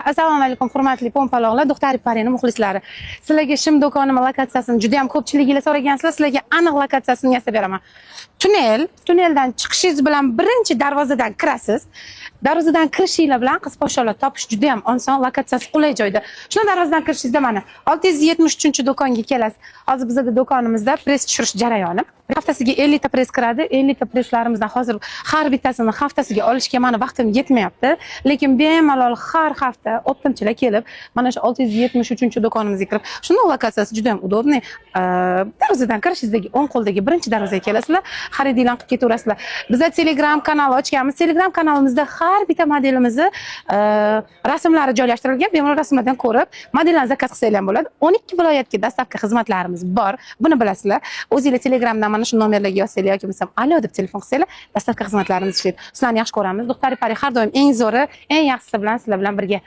Assalomu alaykum, hurmatli pompaloqlar, Duxtari Parini muxlislari. Sizlarga shim do'konim lokatsiyasini juda ham ko'pchiliginglar so'ragansizlar, sizlarga aniq lokatsiyasini yasab beraman. Tunnel, tunneldan chiqishingiz bilan birinchi darvozadan kirasiz. Darvozadan kirishinglar bilan qiz posholar topish juda ham oson, lokatsiyasi qulay joyda. Shuni darvozadan kirishingizda mana 673-do'konga kelasiz. Hozir bizda do'konimizda press tushirish jarayoni. Haftasiga 50 ta press kiradi. 50 ta presslarimizdan hozir har bittasini haftasiga olishga mani vaqtim yetmayapti. Lekin bemalol har hafta оптом chilar kelib, mana shu 673-do'konimizga kirib, shuni lokatsiyasi juda ham удобный. Darvozadan kirishingizdagi o'ng qo'ldagi birinchi darvozaga kelasizlar, xaridinglarni qilib ketaverasizlar. Biza Telegram kanal ochganmiz. Telegram kanalimizda har bitta modelimizni rasmlari joylashtirilgan. Bemalol rasmlardan ko'rib, modellarni zakaz qilsanglar ham bo'ladi. 12 viloyatga доставка xizmatlarimiz bor. Buni bilasizlar. O'zinglar Telegramdan mana shu nomerlarga yozsanglar yoki bo'lmasam alo deb telefon qilsanglar, доставка xizmatlarimiz ishlaydi. Sizlarni yaxshi ko'ramiz. Duxtari Pari har doim eng zo'ri, eng yaxshisi bilan sizlar bilan birga.